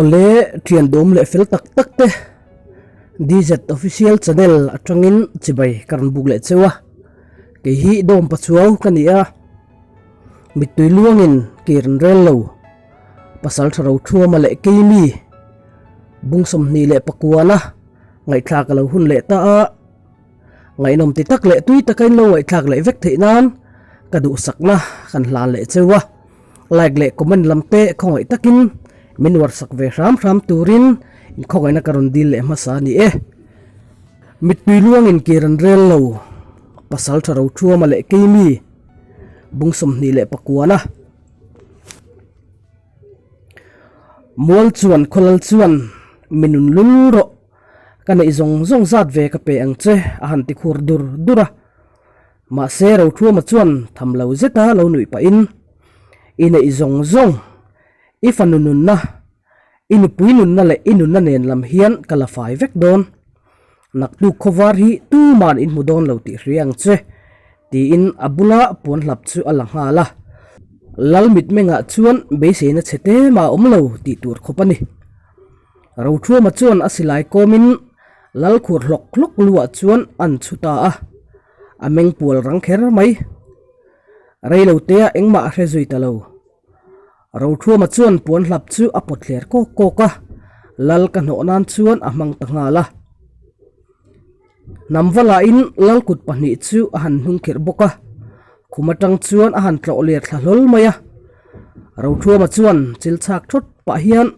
Awle thian dawm leh fel tak tak te DZ official channel atangin chibai ka rawn buk leh cheu a kei hi dawm pachuau ka ni a mittui luangin kir an rel lo pasal tha ro thuama leh keimi bung 21 na ngaihthlak a lo hun leh ta a. Ngaihnawm ti tak leh tui taka in lo ngaihthlak leh vek theih nan ka duhsakna kan hlan leh cheu a, like leh comment lam te khawngaih takin min uarsak ve hram hram turin in khawngaihna ka rawn dil leh hmasa a ni e. Mittui luangin kir an rel lo, pasal tha ro thuama leh keimi bung 21 na. Mual chuan khawlal chuan minun lul rawh. Ka neih zawng zawng zat ve ka pe ang che, a han ti khur dur dur a. Mahse Rothuama chuan tham lo zeta lo nuih pahin, I neih zawng zawng, i fanu nunna, i nupui nunna leh i nunna nen lam hian ka la fai vek dawn. Naktuk khawvar hi tuman in hmu dawn lo tih hria ang che, tiin a bula puan hlap chu a la nghal a. Lal mitmengah chuan beiseina chhe tema a awm lo tih tur khawp a ni. Rothuama chuan a silai kawmin lal khur hlawk hlawk luah chuan an chhu ta a, a meng pual rang kher mai. Reilotea engmah a hre zui ta lo. Rothuama chuan puan hlap chu a pawt thler kawk kawk a, lal ka hnawh nan chuan a hmang ta nghal a. Hnam va lahin lal kut pahnih chu a han hnung khirh bawk a, khum atang chuan a han tlawh ler thla hlawl mai a. Rothuama chuan chil chhak thawt pah hian,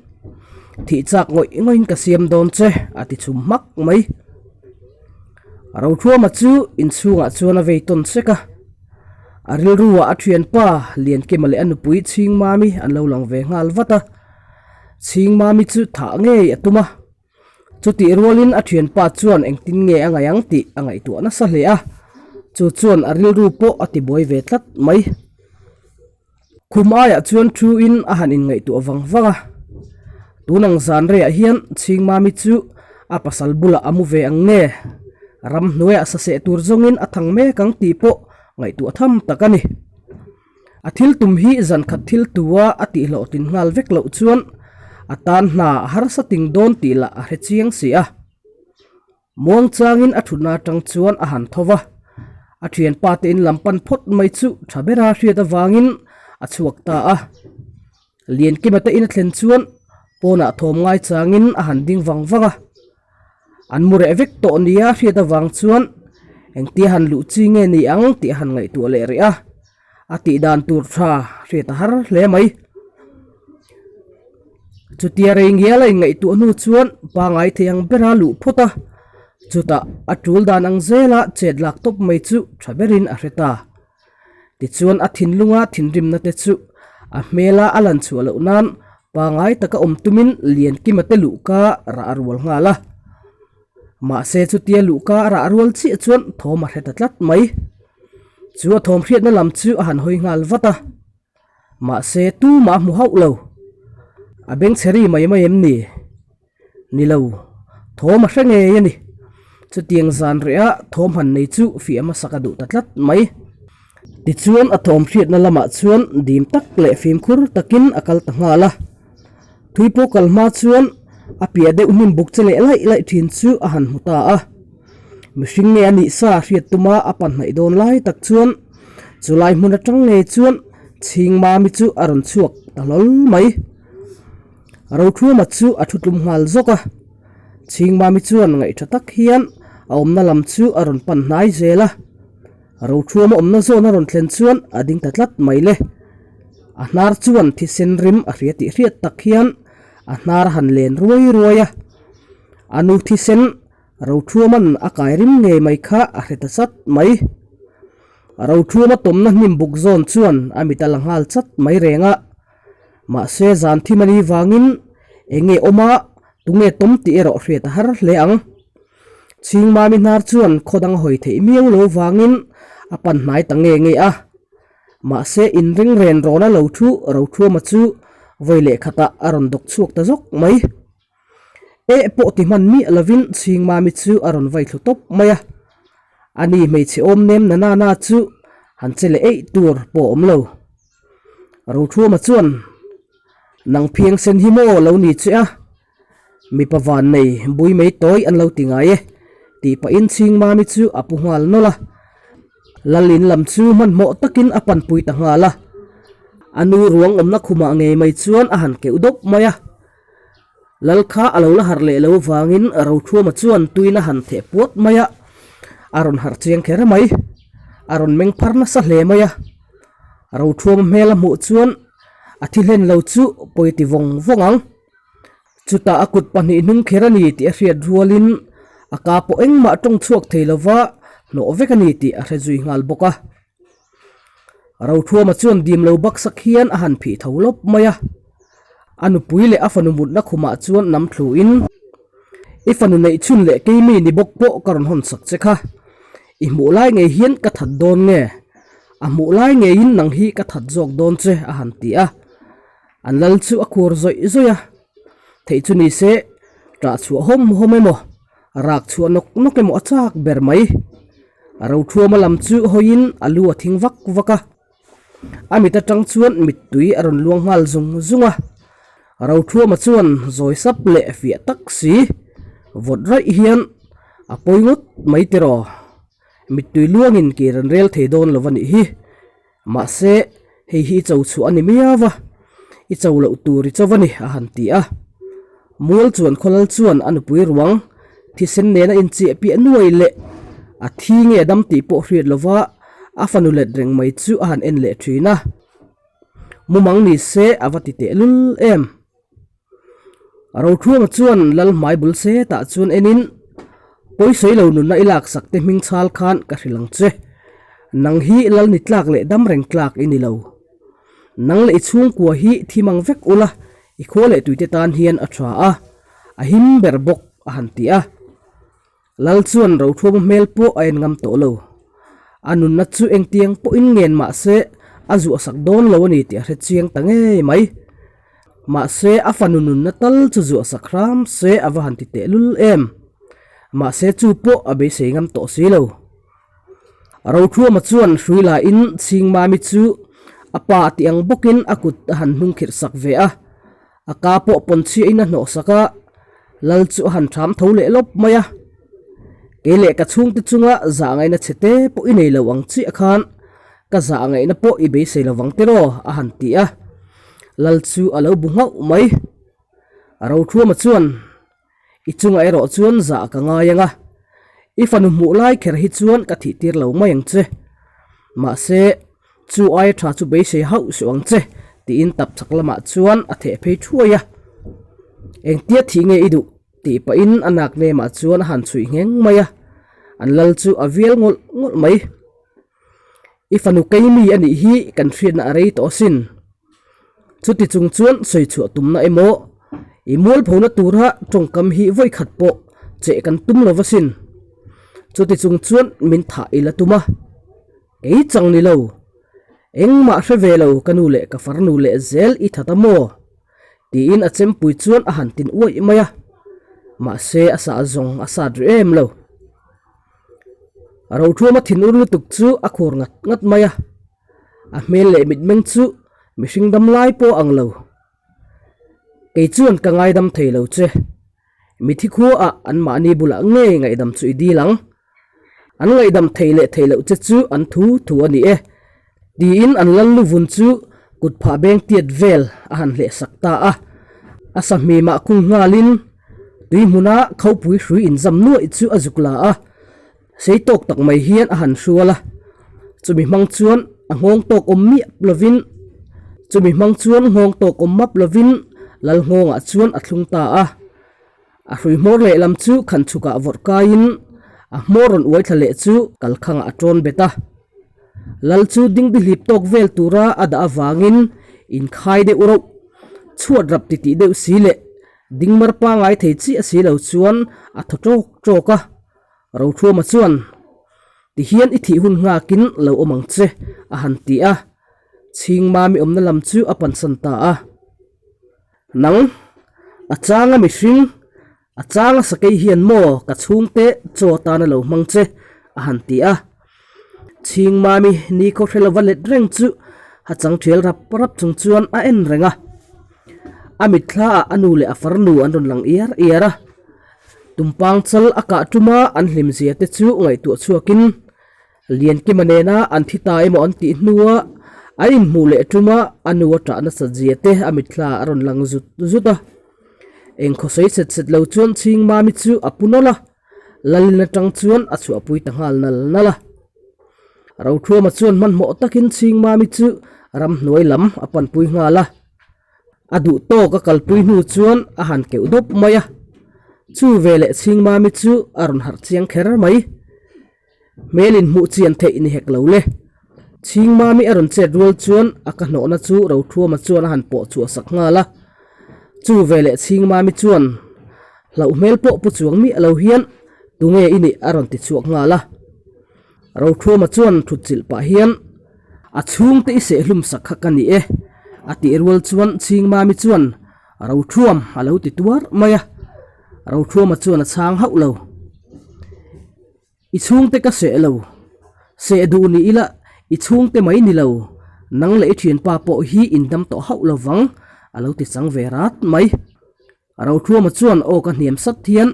Thih chak ngawih ngawih in ka siam dawn che, a ti chhum hmak mai. Rothuama chu inchhungah chuan a vei tawn sek a, a rilruah a thianpa Liankima leh a nupui Chhingmami an lo lang ve nghal vat a, Chhingmami chu thah ngei a tum a. Chutih rualin a thianpa chuan engtin nge a ngaih ang tih a ngaihtuah nasa hle a, chu chuan a rilru pawh a tibuai ve tlat mai. Khum aiah chuan thuin a han inngaihtuah vang vang a, tun ang zan reiah hian Chhingmami chu a pasal bulah a mu ve ang nge, ramhnuaiah saseh tur zawngin a thang mek ang tih pawh ngaihtuah tham tak a ni. A thil tum hi zan khat thil tua a tih hlawhtlin nghal vek loh chuan a tan hna a harsa ting dawn tih lah a hre chiang si a. Muang changin a thutna atang chuan a han tho va, a thianpa te in lam pan phawt mai chu tha bera hriat avangin a chhuak ta a. Liankima te in a thlen chuan pawnah thawm ngai changin a han ding vang vang a. An mu reh vek tawh nia hriat avang chuan engtia han luh chi nge ni ang tih a han ngaihtuah leh rih a, a tih dan tur tha hriat a har hle mai. Chutia rei ngial a inngaihtuah hnu chuan pangai thei ang bera luh phawt a, chutah a tul dan ang zela chet lak tawp mai chu tha berin a hre ta. Tichuan a thinlunga thinrimna te chu a hmela a lan chhuah loh nan pangai taka awm tumin Liankima te luhka rah a rual nghal a. Mahse chutia luhka a rah rual chiah chuan thawm a hre ta tlat mai. Chu a thawm hriatna lam chu a han hawi nghal vat a. Mahse tumah a hmu hauh lo. A bengchhe ri mai mai em ni? Ni lo, thawm a hre ngei a ni. Chutiang zan reh a thawm han nei chu fiah hmasak a duh ta tlat mai. Tichuan a thawm hriatna lamah chuan dim tak leh fimkhur takin a kal ta nghal a. Thui pawh kal hma chuan a piah deuh hnim buk che leh laih laih thin chu a han hmu ta a. Mihring nge a nih sa hriat tuma a pan hnaih dawn lai tak chuan chulai hmun atang ngei chuan Chhingmami chu a rawn chhuak ta hlawl mai. Rothuama chu a thu tlum nghal zawk a, Chhingmami chuan ngaih tha tak hian a awmna lam chu a rawn pan hnai zel a. Rothuama awmna zawn a rawn thlen chuan a ding ta tlat mai le. A hnar chuan thisen rim a hria tih hriat tak hian a hnar a han len ruai ruai a. A nu thisen Rothuaman a kai rim ngei mai kha a hre ta chat mai. Rothuama tawmna hnim buk zawn chuan a mit a la nghal chat mai reng a. Mahse zan thim a ni vangin eng nge awm a, tunge tawm tih erawh hriat a har hle ang. Chhingmami hnar chuan khaw dang a hawi theih miau lo vangin a pan hnai ta nge nge a. Mahse inring ren rawn a lo thu Rothuama chu vawi leh khatah a rawn dawk chhuak ta zawk mai. Eh pawh ti hman miah lovin Chhingmami chu a rawn vai thlu tawp mai a. Ani hmeichhe awm nem na na na chu han che leh eih tur pawh a awm lo. Rothuama chuan. Nang phiangsen hi maw lo ni che a? Mipa vannei bui mai tawi an lo ti ngai e, tih pahin Chhingmami chu a pu nghal nawlh a. Lalin lam chu hmanhmawh takin a panpui ta nghal a. A nu ruang awmna khumah ngei mai chuan a han keuh dawp mai a. Lal kha a lo la harh leh lo vangin Rothuama chuan tuin a han theh puat mai a, a rawn harh chiang kher mai. A rawn meng phar nasa hle mai a. Rothuama hmel a hmuh chuan a thi hlen lo chu pawi ti vawng vawng ang. Chutah a kut pahnih hnung kher a ni tih a hriat rualin a ka pawh engmah tawng chhuak thei lova hnawh vek a ni tih a hre zui nghal bawk a. Rothuama chuan dim lo baksak hian a han phih tho lawp mai a. A nupui leh a fanu mutna khumah chuan nam thluin, I fanu neih chhun leh keimi ni bawk pawh ka rawn hawn sak che kha. I hmuh lai ngei hian ka that dawn nge? A hmuh lai ngeiin nang hi ka that zawk dawn che a han ti a. An lal chu a khur zawih zawih a. Theih chu ni se, ṭah chhuah hawm hawm emaw, rak chhuah nawk nawk emaw a chak ber mai. A rothuama lam chu hawiin a lu a thing vak vak a. A mit atang chuan mittui a rawn luang nghal zung zung a. Rothuama chuan zawi sap leh fiah tak si, vawt raih hian a pawi ngawt mai tiraw. Mittui luangin kir an rel thei dawn lo a nih hi. Mahse, hei hi i cho chhuah a ni miau a, i cho loh tur i cho a ni, a han ti a. Mual chuan khawlal chuan a nupui ruang thisen nena inchiah piah nuai leh a thi nge dam tih pawh hriat lova a fanu let reng mai chu a han en leh thin a. Mumang ni se a va ti teh lul em. Rothuama chuan lal hmai bul setah chuan enin, Pawisawi lo nunna i laksak te hming chhal khan ka hrilh ang che. Nang hi lal ni tlak leh dam reng tlak i ni lo. Nang leh i chhungkua hi thi mang vek ula i khua leh tuite tan hian a tha a, a him ber bawk a han ti a. Lal chuan Rothuama hmel pawh a en ngam tawh lo. A nunna chu engtiang pawhin ngen mah se a zuahsak dawn lo a ni tih a hre chiang ta ngei mai. Mahse a fanu nunna tal chu zuahsak hram se a va han ti tehlul em. Mahse chu pawh a beisei ngam tawh si lo. Rothuama chuan hrui lain Chhingmami chu a pa tih ang bawkin a kut a han hnungkhirh sak ve a. A ka pawh pawn chhiahin a hnawh sak a, Lal chu a han ṭham tho leh lawp mai a. Kei leh ka chhungte chunga zah ngaihna chhe te pawh i nei lo ang chiah khan ka zah ngaihna pawh i beisei lo vang tiraw a han ti a. Lal chu a lo bu nghauh mai. Rothuama chuan I chungah erawh chuan zah ka ngai ang a, i fanu hmuh lai kher hi chuan ka thih tir lo mai ang che. Mahse, chu aia tha chu beisei hauh suh ang che, tiin tap chak lamah chuan a theh phei thuai a. Engtia thih nge i duh? tih pahin a nak nemah chuan a han chhuih ngheng mai a, an lal chu a vial ngawlh ngawlh mai. I fanu keimi a nih hi kan hriatna a rei tawh asin. Chuti chung chuan sawi chhuah tumna emaw, i mualphona tura tawngkam hi vawi khat pawh cheh kan tum lo asin. Chuti chung chuan min thah i la tum a. Kei chang ni lo. Engmah hre ve lo ka nu leh ka farnu leh zel i that a maw? Tiin a chempui chuan a han tin uaih mai a. Mahse a sah zawng a sat rih em lo. Rothuama thinur lutuk chu a khur ngat ngat mai a, a hmel leh mitmeng chu mihring dam lai pawh ang lo. Kei chuan ka ngaidam thei lo che, mithi khuaah anmahni bulah ngei ngaihdam chu i dil ang. An ngaihdam thei leh thei loh che chu an thu thu a ni e, tiin an lal luvun chu kut phah beng tiat vel a han hleh sak ta a. A sahmimah khung nghalin tui hmuna khopui hrui inzam nuaih chu a zuk la a, sei tawk tak mai hian a han hrual a. Chumi hmang chuan a nghawng tawk awm miah lovin chumi hmang chuan nghawng tawk awm map lovin lal nghawngah chuan a thlung ta a. A hrui hmawr lehlam chu khan chhukah vawrh kaiin a hmawr rawn uai thla leh chu kalkhangah a tawn bet a. Lal chu dingdihlip tawk vel tura a dah avangin inkhai deuh rauh, chhuat rap titih deuh si leh dingmar pangai thei chiah si lo chuan a thaw ṭawk ṭawk a. Rothuama chuan, Tihian i thih hun nghakin lo awm ang che, a han ti a. Chhingmami awmna lam chu a pansan ta a. Nang, a changa mihring, a changa sakei hian maw ka chhungte chaw atana lo hmang che, a han ti a. Chhingmami ni khaw hre lova let reng chu a chang thial rap rap chung chuan a en reng a. A mitthlaah a nu leh a farnu an rawn lang iar iar a. Tumpang chal a kah tuma an hlimzia te chu ngaihtuah chhuakin Liankima nena an thi ta emaw an tih hnua an inhmuh leh tuma a nu a ṭah nasat zia te a mitthlaah a rawn lang zut zut a. Eng khawsawi set set lo chuan Chhingmami chu a pu nawlh a. Lalin atang chuan a chhuahpui ta nghal nal nal a. Rothuama chuan hmanhmawh takin Chhingmami chu ramhnuai lam a panpui nghal a. A duh tawk a kalpui hnu chuan a han keuh dawp mai a. Chu veleh Chhingmami chu a rawn harh chiang kher mai. Hmel inhmuh chian theih ni hek lo le. Chhingmami a rawn chet rual chuan a ka hnawhna chu Rothuama chuan a han pawh chhuah sak nghal a. Chu veleh Chhingmami chuan hlauh hmel pawh pu chuang miah lo hian tunge i nih a rawn ti chhuak nghal a. Rothuama chuan thut chilh pah hian a chhungte i sehhlum sak kha ka ni e a tih rual chuan Chhingmami chuan Rothuam a lo ti tuar mai a. Rothuama chuan a chhang hauh lo. I chhungte ka seh lo. Seh duh ni ila i chhungte mai ni lo, nang leh i thianpa pawh hi in dam tawh hauh lo vang, a lo ti chang ve rat mai. Rothuama chuan aw ka hniam sat hian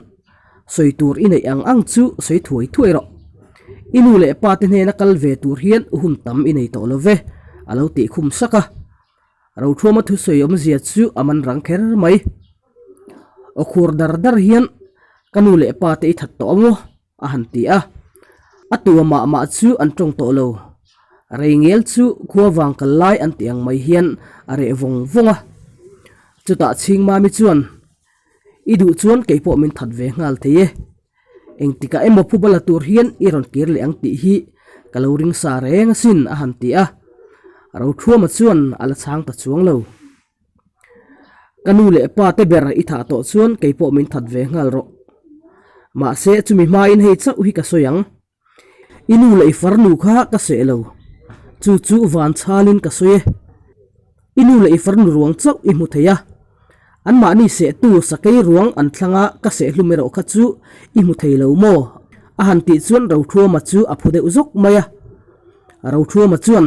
sawi tur i neih ang ang chu sawi thuai thuai rawh. I nu leh pa te hnena kal ve tur hian hun tam i nei tawh lo ve, a lo tih khum sak a. Rothuama thusawi awmzia chu a man rang kher mai. Aw khur dar dar hian ka nu leh pa te i that tawh maw? a han ti a. A tua mah mah chu an tawng tawh lo. Rei ngel chu khua vang kal lai an tih ang mai hian a reh vawng vawng a. Chutah Chhingmami chuan, I duh chuan kei pawh min that ve nghal thei e. Engtikah emaw phuba la tur hian i rawn kir leh ang tih hi ka lo ring sa reng asin a han ti a. Rothuama chuan a la chhang ta chuang lo. Ka nu leh pa te ber i thah tawh chuan kei pawh min that ve nghal rawh. Mahse chumi hmain hei chauh hi ka sawi ang. I nu leh i farnu kha ka seh lo. Chu chu van chhalin ka sawi e. I nu leh i farnu ruang chauh i hmu thei a. Anmahni sehtu sakei ruang an thlanga ka seh hlum erawh kha chu i hmu thei lo maw? A han tih chuan Rothuama chu a phu deuh zawk mai a. Rothuama chuan.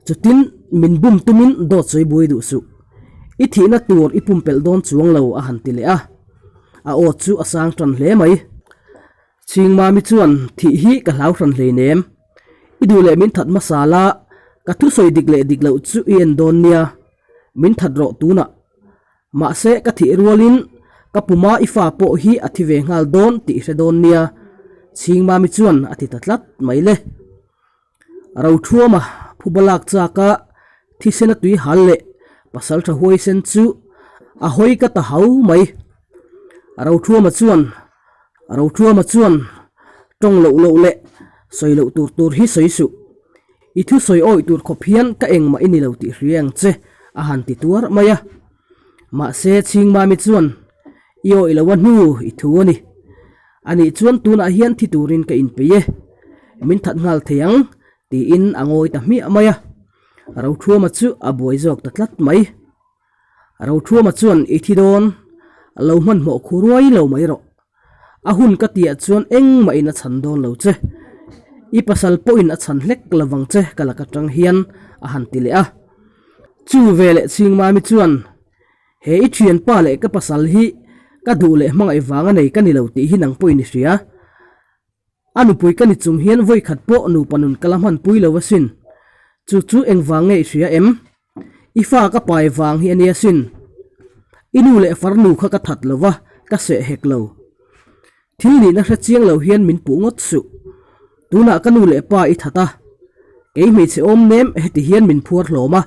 Chutin min bum tumin dawt sawi buai duh suh. I thihna tur i pumpelh dawn chuang lo a han ti leh a. A aw chu a sang tan hle mai. Chhingmami chuan thih hi ka hlau hran hleinem. I duh leh min that hmasa la, ka thusawi dik leh dik loh chu i en dawn nia. Min that rawh tunah. Mahse ka thih rualin ka puma i fa pawh hi a thi ve nghal dawn tih i hre dawn nia. Chhingmami chuan a ti ta tlat mai le. Rothuama phuba lak chaka thisena tui hal leh pasaltha huaisen chu a hawi ka ta hau mai. Rothuama chuan Rothuama chuan tawng loh loh leh sawi loh tur tur hi sawi suh. I thu sawi awih tur khawp hian ka engmah i ni lo tih hria ang che a han ti tuar mai a. Mahse Chhingmami chuan I awih lo a hnu i thu a ni. Anih chuan tunah hian thi turin ka inpeih e, min that nghal thei ang, tiin a ngawi ta hmiah mai a. Rothuama chu a buai zawk ta tlat mai. Rothuama chuan i thi dawn, lo hmanhmawh khu ruai lo mai rawh. A hun ka tihah chuan engmahin a chhan dawn lo che. I pasal pawhin a chhan hlek lovang che ka lak atang hian a han ti leh a. Chu veleh Chhingmami chuan He i thianpa leh ka pasal hi ka duh leh hmangaih vang a nei ka ni lo tih hi nang pawhin i hria. A nupui ka ni chung hian vawi khat pawh nupa nun ka la hmanpui lo asin. Chu chu engvang nge i hria em? I fa ka pai vang hi a nia sin. I nu leh farnu kha ka that lo va, ka seh hek lo. Thil nihna hre chiang lo hian min puh ngawt suh. Tunah ka nu leh pa i that a, kei hmeichhe awm nem heti hian min phuar hlawm a,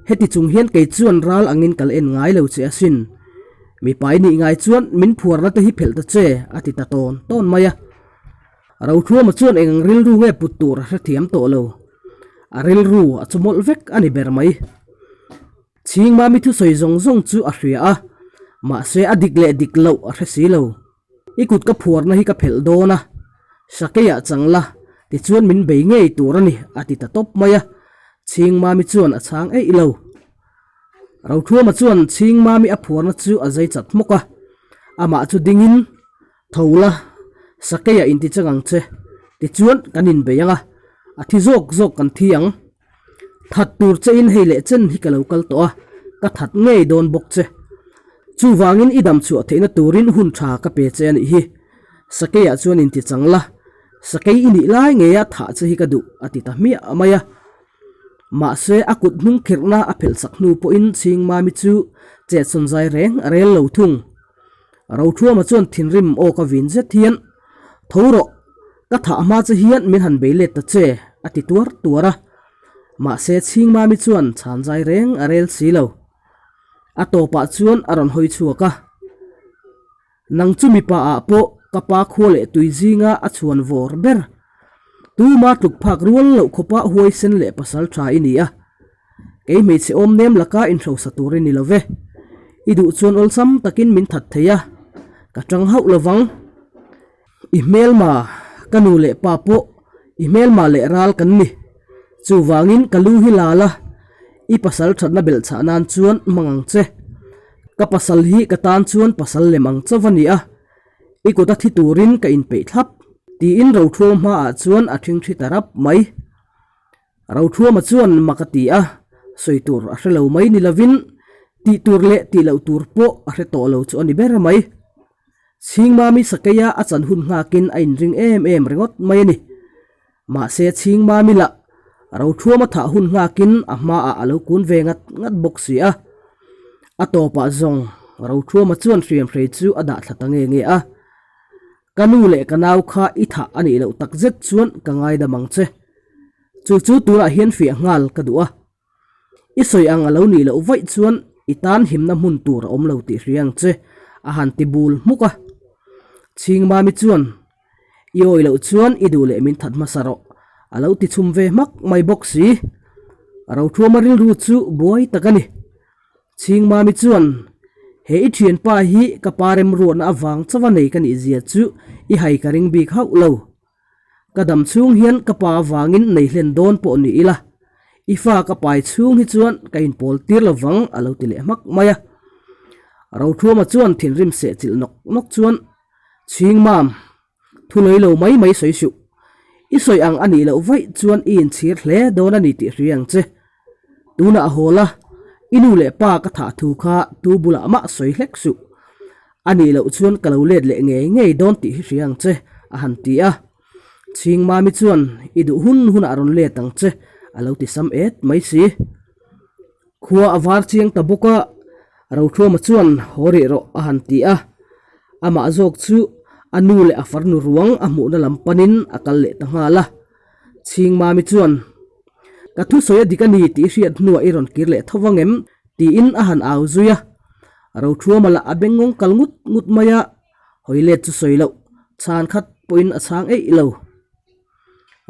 heti chung hian kei chuan ral angin ka la en ngai lo che asin. Mipa i nih ngai chuan min phuarna te hi phelh ta che, a ti ta tawn tawn mai a. Rothuama chuan eng ang rilru nge put tur a hrethiam tawh lo. A rilru a chumawlh vek a ni ber mai. Chhingmami thusawi zawng zawng chu a hria a, mahse a dik leh dik loh a hre si lo. I kut ka phuarna hi ka phelh dawn a, Sakeiah chang la, tichuan min bei ngei tur a ni, a ti ta tawp mai a. Chhingmami chuan a chhang eih lo. Rothuama chuan Chhingmami a phuarna chu a zai chat hmawk a, amah chu dingin, Tho la, Sakeiah inti chang ang che, tichuan kan inbei ang a, a thi zawk zawk kan thi ang. That tur che in hei leh chen hi ka lo kal tawh a, Ka that ngei dawn bawk che. Chuvangin i dam chhuah theihna turin hun tha ka pe che a nih hi. Sakeiah chuan inti chang la, Sakei i nih lai ngeia thah che hi ka duh, a ti ta hmiah mai a. Mahse, a kut hnung khirhna a phelh sak hnu pawhin Chhingmami chu chetsawn zai reng a rel lo thung. Rothuama chuan thinrim aw ka vin zet hian, Tho rawh, ka thah hma che hian min han bei let ta che, a ti tuar tuar a. Mahse, Chhingmami chuan chhan zai reng a rel si lo. A tawpah chuan a rawn hawi chhuak a. Nang chu mipa ah pawh ka pa khua leh tui zinga a chhuan vawr ber. Tuma tluk phak rual loh khawpa huaisen leh pasal tha i ni a. Kei hmeichhe awm nem laka inhrosa tur i ni lo ve. I duh chuan awlsam takin min that thei a, ka tang hauh lo vang. I hmelma, ka nu leh pa pawh i hmelma leh ral kan ni. Chuvangin ka lu hi la la, i pasal thatna belh chhah nan chuan hmang ang che. Ka pasal hi ka tan chuan pasal lem ang chauh a ni a, i kut a thi turin ka inpeih thlap, tiin Rothuama hmaah chuan a ṭhingṭhi ta rap mai. Rothuama chuan mak a ti a, sawi tur a hre lo mai ni lovin tih tur leh tih loh tur pawh a hre tawh lo chu a ni ber mai. Chhingmami Sakeia a chan hun nghakin a inring em em ringawt mai a ni. Mahse Chhingmami lah Rothuama thah hun nghakin a hmaah a lo kun ve ngat ngat bawk si a. A tawpah zawng Rothuama chuan hriamhrei chu a dah thla ta nge nge a. Ka nu leh ka nau kha i thah a nih loh tak zet chuan ka ngaidam ang che. Chu chu tunah hian fiah nghal ka duh a. I sawi ang a lo nih loh vaih chuan i tan himna hmun tur a awm lo tih hria ang che, a han ti bul hmuk a. Chhingmami chuan, I awih loh chuan i duh leh min that hmasa rawh, a lo ti chhum ve hmak mai bawk si. Rothuama rilru chu buai tak a ni. Chhingmami chuan, He i thianpa hi ka pa remruatna avang chauha nei ka nih zia chu i hai ka ring bik hauh lo. Ka dam chhung hian ka pa avangin nei hlen dawn pawh ni ila, i fa ka pai chhung hi chuan ka inpawl tir lo vang a lo ti leh hmak mai a. Rothuama chuan thinrim seh chilh nawk nawk chuan, Chhing mam, thu lawi lo mai mai sawi suh. I sawi ang a nih loh vaih chuan i inchhir hle dawn a ni tih hria ang che. Tunah a hawl a, i nu leh pa ka thah thu kha tu bulah mah sawi hlek suh. A nih loh chuan ka lo let leh ngei ngei dawn tih hi hria ang che, a han ti a. Chhingmami chuan, I duh hun hunah rawn let ang che, a lo ti sam et mai si. Khua a var chiang ta bawk a, Rothuama chuan haw rih rawh a han ti a. Amah zawk chu a nu leh a farnu ruang a hmuhna lam panin a kal leh ta nghal a. Chhingmami chuan, Ka thusawi a dik a ni tih hriat hnuah i rawn kir leh tho vang em? tiin a han au zui a. Rothuama lah a bengngawng kal ngut ngut mai a, hawi let chu sawi loh, chhan khat pawhin a chhang eih lo.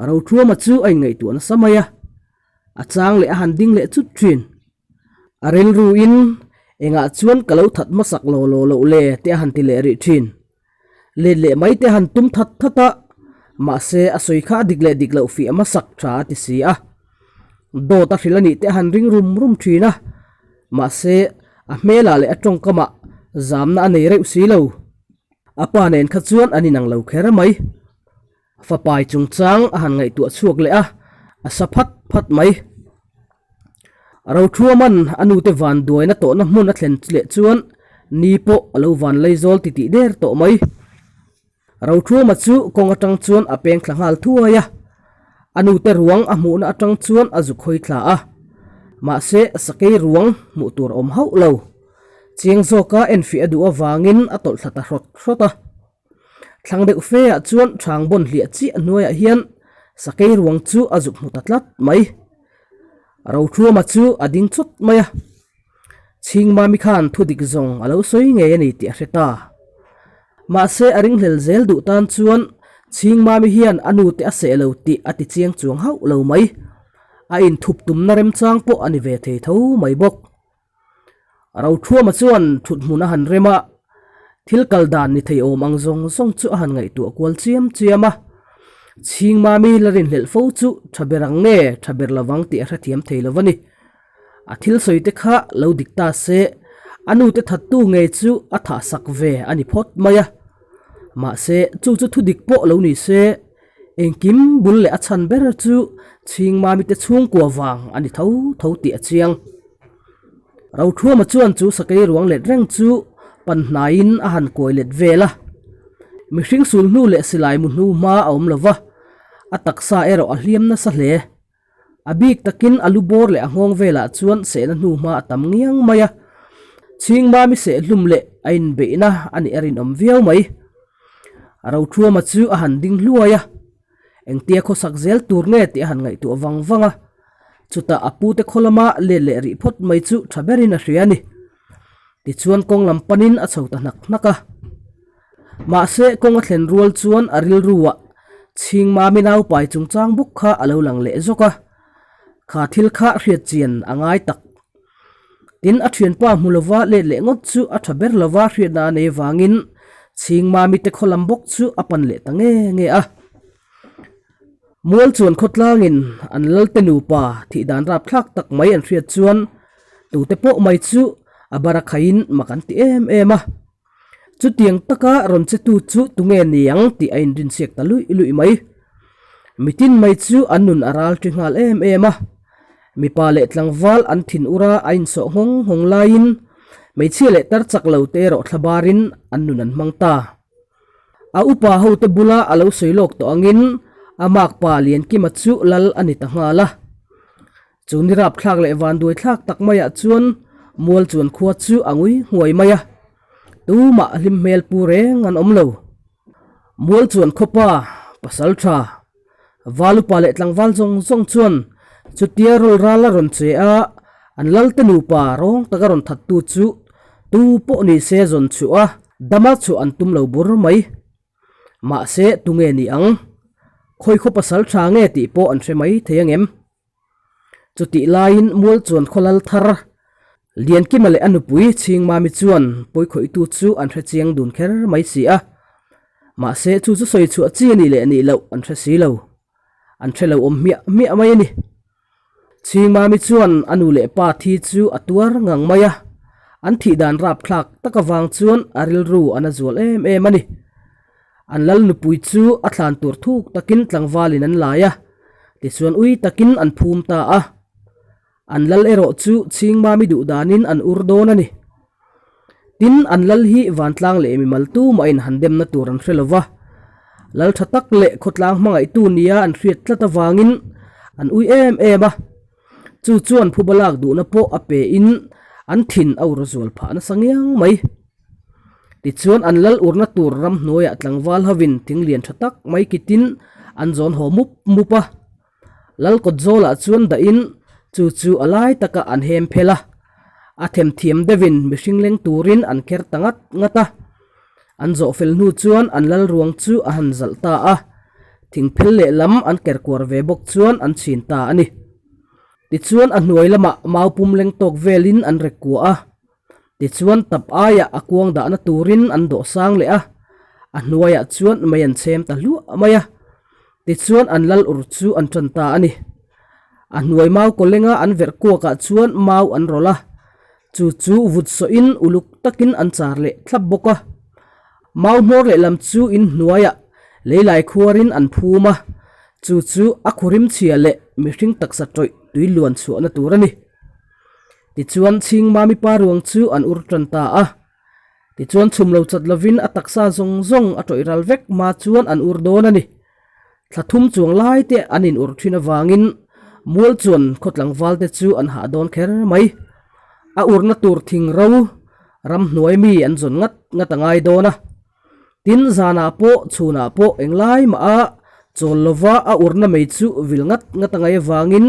Rothuama chu a inngaihtuah nasa mai a, a chang leh a han ding leh chut thin. A rilruin, Engah chuan ka lo that hmasak law law loh le? te a han ti leh rih thin. Let leh mai te han tum that that a, mahse a sawi kha a dik leh dik loh fiah hmasak tha a ti si a. Dawt a hrilh a nih te a han ring rum rum thin a, mahse a hmelah leh a tawngkamah zamna a nei reuh si lo. A pa nen kha chuan an inang lo kher mai. Fapai chungchang a han ngaihtuah chhuak leh a, a sa phat phat mai. Rothuaman a nute van duaina tawhna hmun a thlen leh chuan ni pawh a lo van laizawl titih der tawh mai. Rothuama chu kawng atang chuan a peng thla nghal thuai a, a nute ruang a hmuhna atang chuan a zuk hawi thla a, mahse sakei ruang hmuh tur a awm hauh lo. Chiang zawka enfiah a duh avangin a tawlh thla ta hrawt hrawt a. Thlang deuh fe ah chuan thang bawn hliah chiah hnuaiah hian sakei ruang chu a zuk hmu ta tlat mai. Rothuama chu a ding chawt mai a, Chhingmami khan thu dik zawng a lo sawi ngei a ni tih a hre ta. Mahse a ringhlel zel duh tan chuan Chhingmami hian a nute a seh lo tih a ti chiang chuang hauh lo mai. A inthup tumna remchang pawh a ni ve thei tho mai bawk. Rothuama chuan thut hmun a han rem a, thil kal dan ni thei awm ang zawng zawng chu a han ngaihtuah kual chiam chiam a. Chhingmami la rinhlelh fo chu tha ber ang nge tha ber lovang tih a hrethiam thei lo a ni. A thil sawi te kha lo dik ta se, a nute thattu ngei chu a thah sak ve a ni phawt mai a. Mahse, chu chu thu dik pawh lo ni se, engkim bul leh a chhan ber chu Chhingmami te chhungkua vang a ni tho tho tih a chiang. Rothuama chuan chu sakei ruang let reng chu pan hnaiin a han kuai let vel a. Mihring sul hnu leh silai mu hnu hma a awm lo va, a taksa erawh a hliam nasa hle. A bik takin a lu bawr leh a nghawng velah chuan sehna hnu hma a tam ngiang mai a, chhingmami seh hlum leh a inbeihna a nih a rinawm viau mai. Rothuama chu a han ding hluai a. Engtia khawsak zel tur nge tih a han ngaihtuah vang vang a, chutah a pute khaw lama let leh rih phawt mai chu tha berin a hria a ni. Tichuan kawng lam panin a chho ta hnak hnak a. Mahse kawng a thlen rual chuan a rilruah Chhingmami naupai chungchang bawk kha a lo lang leh zawk a, kha thil kha hriat chian a ngai tak. Tin, a thianpa hmu lova let leh ngawt chu a tha ber lova hriatna a nei vangin Chhingmami te khaw lam bawk chu a pan leh ta nge nge a. Mual chuan khawtlangin an lalte nupa thih dan rapthlak tak mai an hriat chuan tute pawh mai chu a bara khaiin mak an ti em em a. Chutiang taka rawn che tu chu tunge ni ang tih a inrinchhiak ta luih luih mai. Mitin mai chu an nun a ral ṭi nghal em em a. Mipa leh tlangval an thin ura a insawh nghawng nghawng laiin hmeichhia leh tar chak lo te erawh thla barin an nun an hmang ta. A upa hote bula a lo sawi lawk tawh angin a makpa Liankima chu lal a ni ta nghal a. Chu ni rapthlak leh vanduai thlak tak maiah chuan mual chuan khua chu a ngui nghuai mai a, tumah hlim hmel pu reng an awm lo. Mual chuan khawpa, pasal tha, val upa leh tlangval zawng zawng chuan chutia rawl ral a rawn che a, an lalte nupa rawng taka rawn thattu chu tu pawh ni se zawn chhuah a, dama chhuah an tum lo bur mai. Mahse tunge ni ang? Khawi khaw pasal tha nge tih pawh an hre mai thei angem? Chutih laiin mual chuan khawlal thar Liankima leh a nupui Chhingmami chuan pawikhawihtu chu an hre chiang dun kher mai si a. Mahse chu chu sawi chhuah chi a nih leh nih loh an hre si lo. An hre lo awm hmiah hmiah mai a ni. Chhingmami chuan a nu leh pa thi chu a tuar ngang mai a, an thih dan rapthlak tak avang chuan a rilru a na zual em em a ni. An lal nupui chu a thlan tur thuk takin tlangvalin an lai a, tichuan ui takin an phum ta a. An lal erawh chu Chhingmami duh danin an ur dawn a ni. Tin, an lal hi vantlang leh mimal tumahin han demna tur an hre lo va, lal tha tak leh khawtlang hmangaihtu nia an hriat tlat avangin an ui em em a. Chu chuan phuba lak duhna pawh a pein an thin a ur zual phah nasa ngiang mai. Tichuan an lal urna tur ramhnuaiah tlangval hovin thing lian tha tak mai kitin an zawn haw mup mup a. Lal kawt zawlah chuan dahin chu chu a lai takah an hem phel a. A themthiam deuhin mihring leng turin an kher ta ngat ngat a. An zawh fel hnu chuan an lal ruang chu a han zalh ta a. Thing phel lehlam an ker kuar ve bawk chuan an chhin ta a ni. Tichuan a hnuai lamah mau pum leng tawk velin an rek kuah a. Tichuan tap aiah a kuang dahna turin an dawh sang leh a, a hnuaiah chuan mei an chhem ta hluah mai a. Tichuan an lal ur chu an tan ta a ni. A hnuai mau kawlenga an verh kuakah chuan mau an rawlh a, chu chu vut sawhin uluk takin an char leh thlap bawk a. Mau hmawr lehlam chu in hnuaiah leilai khuarin an phum a, chu chu a khurim chhia leh mihring taksa tawih tui luan chhuahna tur a ni. Tichuan Chhingmami pa ruang chu an ur tan ta a. Tichuan chhum lo chat lovin a taksa zawng zawng a tawih ral vek hma chuan an ur dawn a ni. Thla thum chuang lai te an in ur thin avangin mual chuan khaw tlangval te chu an hah dawn kher mai. A urna tur thing ro ramhnuai mi an zawn ngat ngat a ngai dawn a. Tin, zanah pawh, chhunah pawh englai mah a chawl lova a urna mei chu vil ngat ngat a ngaih avangin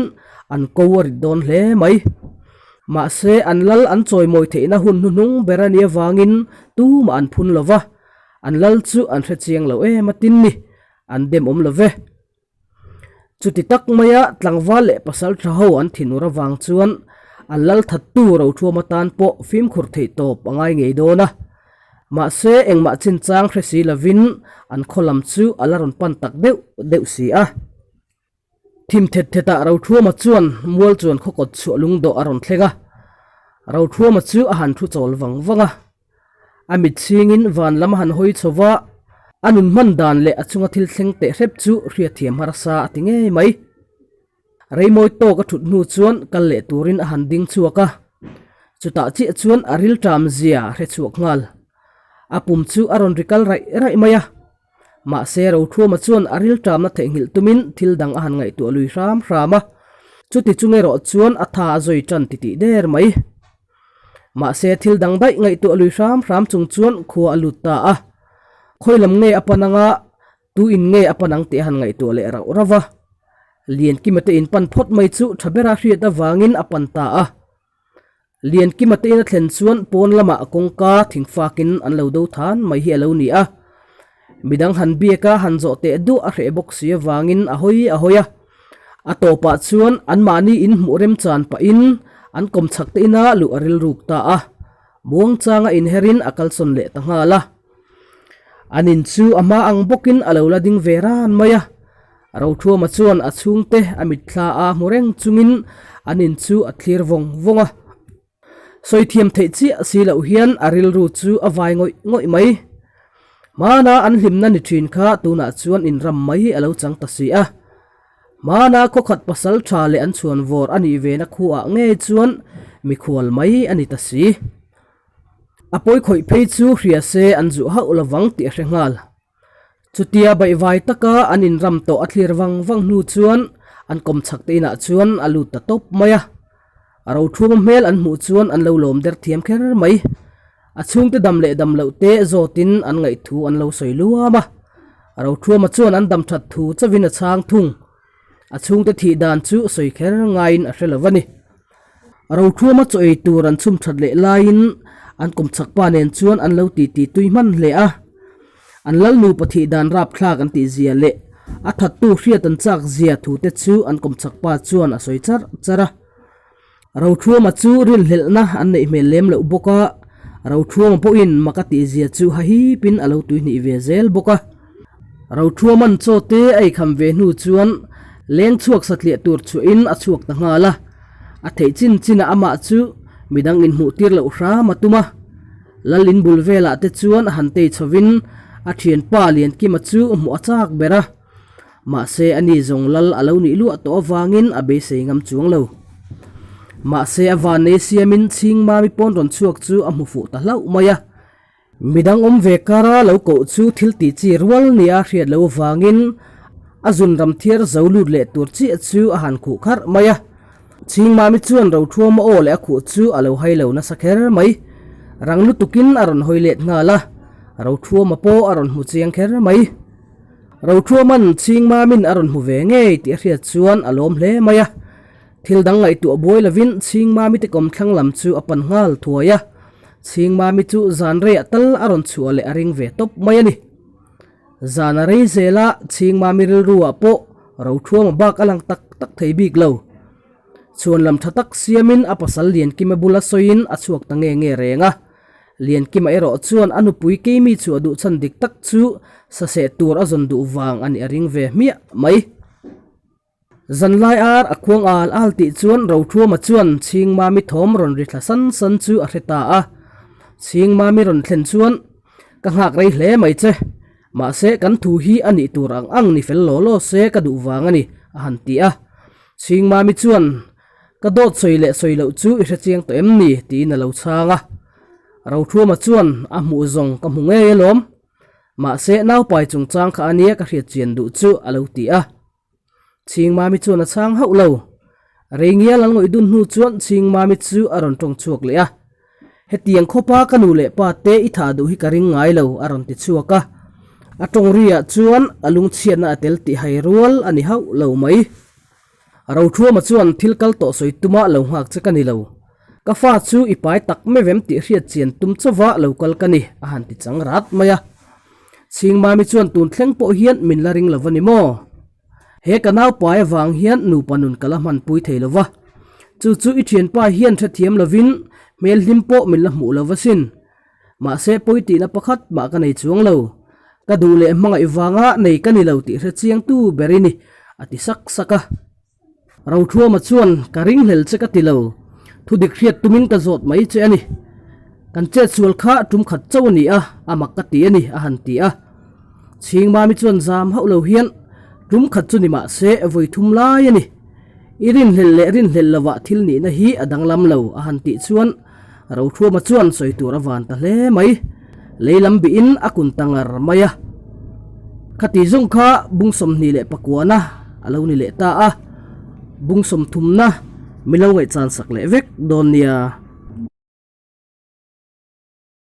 an ko a rit dawn hle mai. Mahse, an lal an chawimawi theihna hun hnuhnung ber a nih avangin tumah an phun lova, an lal chu an hre chiang lo em a tin ni, an dem awm lo ve. Chuti tak maia tlangval leh pasal tha ho an thinur avang chuan an lal thattu rothuam atan pawh fimkhur theih tawp a ngai ngei dawn a. Mahse engmah chinchang hre si lovin an khaw lam chu a la rawn pan tak deuh deuh si a. Thim thet thetah Rothuama chuan mual chuan khaw kawt chhuah lungdawh a rawn thleng a. Rothuama chu a han thu chawl vang vang a. A mit chhingin van lam a han hawi chho va, a nun hman dan leh a chunga thil thleng teh hrep chu hriatthiam harsa a ti ngei mai. Reimawi tawk a thut hnu chuan kal leh turin a han ding chhuak a. Chutah chiah chuan a rilṭam zia a hre chhuak nghal. A pum chu a rawn ri kal raih raih mai a. Mahse Rothuama chuan a rilṭamna theihnghilh tumin thil dang a han ngaihtuah lui hram hram a. Chuti chung erawh chuan a tha a zawi ṭan titih der mai. Mahse thil dang daih ngaihtuah lui hram hram chung chuan khua a lut ta a. Khawi lam nge a pan anga Tu in nge a pan ang tih a han ngaihtuah leh rauh rauh va. Liankima te in pan phawt mai chu tha bera hriat avangin a pan ta a. Liankima te in a thlen chuan pawn lamah kawngka thingfakin an lo do than mai hi a lo ni a. Midang han biak a han zawh teh duah a hreh bawk si avangin a hawi a hawi a. A tawpah chuan anmahni in hmuh remchan pahin an kawmchhak te ina luh a rilruk ta a. Muangchanga inherin a kalsawn leh ta nghal a. An in chu a hma ang bawkin a lo la ding ve ran mai a. Rothuama chuan a chhungte a mitthla a hmu reng chungin an in chu a thlir vawng vawng a. Sawi thiam theih chiah si loh hian a rilru chu a vai ngawih ngawih mai. Hmana an hlimna ni thin kha tunah chuan in ram mai a lo chang ta si a. Hmana khawkhat pasal tha leh an chhuan vawr a nih vena khuaah ngei chuan mikhual mai a ni ta si. A pawi khawih phei chu hria se an zuh hauh lovang tih a hre nghal. Chutia baihvai taka an inram tawh a thlir vang vang hnu chuan an kawmchhak te inah chuan a lut ta tawp mai a. A rothuma hmel an hmuh chuan an lo lawm der thiam kher mai. A chhungte dam leh dam loh te zawtin an ngaih thu an lo sawi luam a. A rothuma chuan an dam that thu chauhin a chhang thung. A chhungte thih dan chu sawi kher ngaiin a hre lo a ni. Rothuama chaw ei tur an chhum that leh laiin an kawmchhak pa nen chuan an lo titi tui hman hle a. An lal nupa thih dan rapthlak an tih zia leh a thattu hriat an chak zia thu te chu an kawmchhak pa chuan a sawi char char a. Rothuama chu rinhlelhna an neih hmel lem loh bawk a, Rothuama pawhin mak a tih zia chu hahipin a lo tuihnih ve zel bawk a. Rothuaman chaw te a eikham ve hnu chuan leng chhuak satliah tur chhuahin a chhuak ta nghal a, a theih chin chinah amah chu midang inhmuh tir loh hram a tum a. Lal in bul velah te chuan a han tei chhovin a thianpa Liankima chu hmuh a chak ber a. Mahse a ni zawng lal a lo nih luah tawh avangin a beisei ngam chuang lo. Mahse a vannei siamin Chhingmami pawn rawn chhuak chu a hmu fuh ta hlauh mai a. Midang awm ve kara lo koh chu thil tih chi rual nia hriat lo avangin a zun ram thiar zo lut leh tur chiah chu a han khuh kharh mai a. Chhingmami chuan Rothuama aw leh a khuh chu a lo hai lo nasa kher mai. Rang lutukin a rawn hawi let nghal a, Rothuama pawh a rawn hmu chiang kher mai. Rothuaman Chhingmamin a rawn hmu ve ngei tih a hriat chuan a lawm hle mai a. Thil dang ngaihtuah buai lovin Chhingmami te kawmthlang lam chu a pan nghal thuai a. Chhingmami chu zan reiah tal a rawn chhuah leh a ring ve tawp mai a ni. Zan a rei zel a, Chhingmami rilruah pawh Rothuama bak a lang tak tak thei bik lo. Chhuan lam tha tak siamin a pasal Liankima bula sawiin a chhuak ta nge nge reng a. Liankima erawh chuan a nupui keimi chu a duh chhan dik tak chu saseh tur a zawn duh vang a nih a ring ve hmiah mai. Zanlai ar a khuang al al tih chuan Rothuama chuan Chhingmami thawm rawn ri thla san san chu a hre ta a. Chhingmami rawn thlen chuan, Ka nghak rei hle mai che. Mahse kan thu hi a nih tur ang ang ni fel law law se ka duh vang a ni, a han ti a. Chhingmami chuan, Ka dawt sawi leh sawi loh chu i hre chiang tawh em ni? tiin a lo chhang a. Rothuama chuan, A hmuh zawng ka hmu ngei alawm. Mahse naupai chungchang kha a nia ka hriat chian duh chu, a lo ti a. Chhingmami chuan a chhang hauh lo. Rei ngial an ngawih dun hnu chuan Chhingmami chu a rawn tawng chhuak leh a. Hetiang khawpa ka nu leh pa te i thah duh hi ka ring ngai lo, a rawn ti chhuak a. A tawng riah chuan a lungchhiatna a tel tih hai rual a ni hauh lo mai. Rothuama chuan thil kal tawh sawi tuma lo nghak che ka ni lo. Ka fa chu i pai tak mevem tih hriat chian tum chauva lo kal ka ni, a han ti chang rat mai a. Chhingmami chuan tun thleng pawh hian min la ring lo va ni maw? He ka nau pai avang hian nupa nun ka la hmanpui thei lo va. Chu chu i thianpa hian hrethiam lovin hmel hlim pawh min la hmuh lo va sin. Mahse pawi tihna pakhat mah ka nei chuang lo. Ka duh leh hmangaih vanga nei ka ni lo tih hre chiangtu ber i ni, a ti sak sak a. Rothuama chuan ka ringhlel che ka ti lo, thu dik hriat tumin ka zawt mai che a ni. Kan chet sual kha tum khat chauh a ni a, a mak ka ti a ni, a han ti a. Chhingmami chuan zam hauh lo hian tum khat chu ni mah se vawi thum lai a ni. I rinhlelh leh rinhlelh lovah thil nihna hi a danglam lo, a han tih chuan. Rothuama chuan sawi tur a van ta hle mai. Lei lam bihin a kun ta ngar mai a. Khati zawng kha bung 29na a lo ni leh ta a. Bung sawmthumna mi lo ngaihchan sak leh vek dawn nia.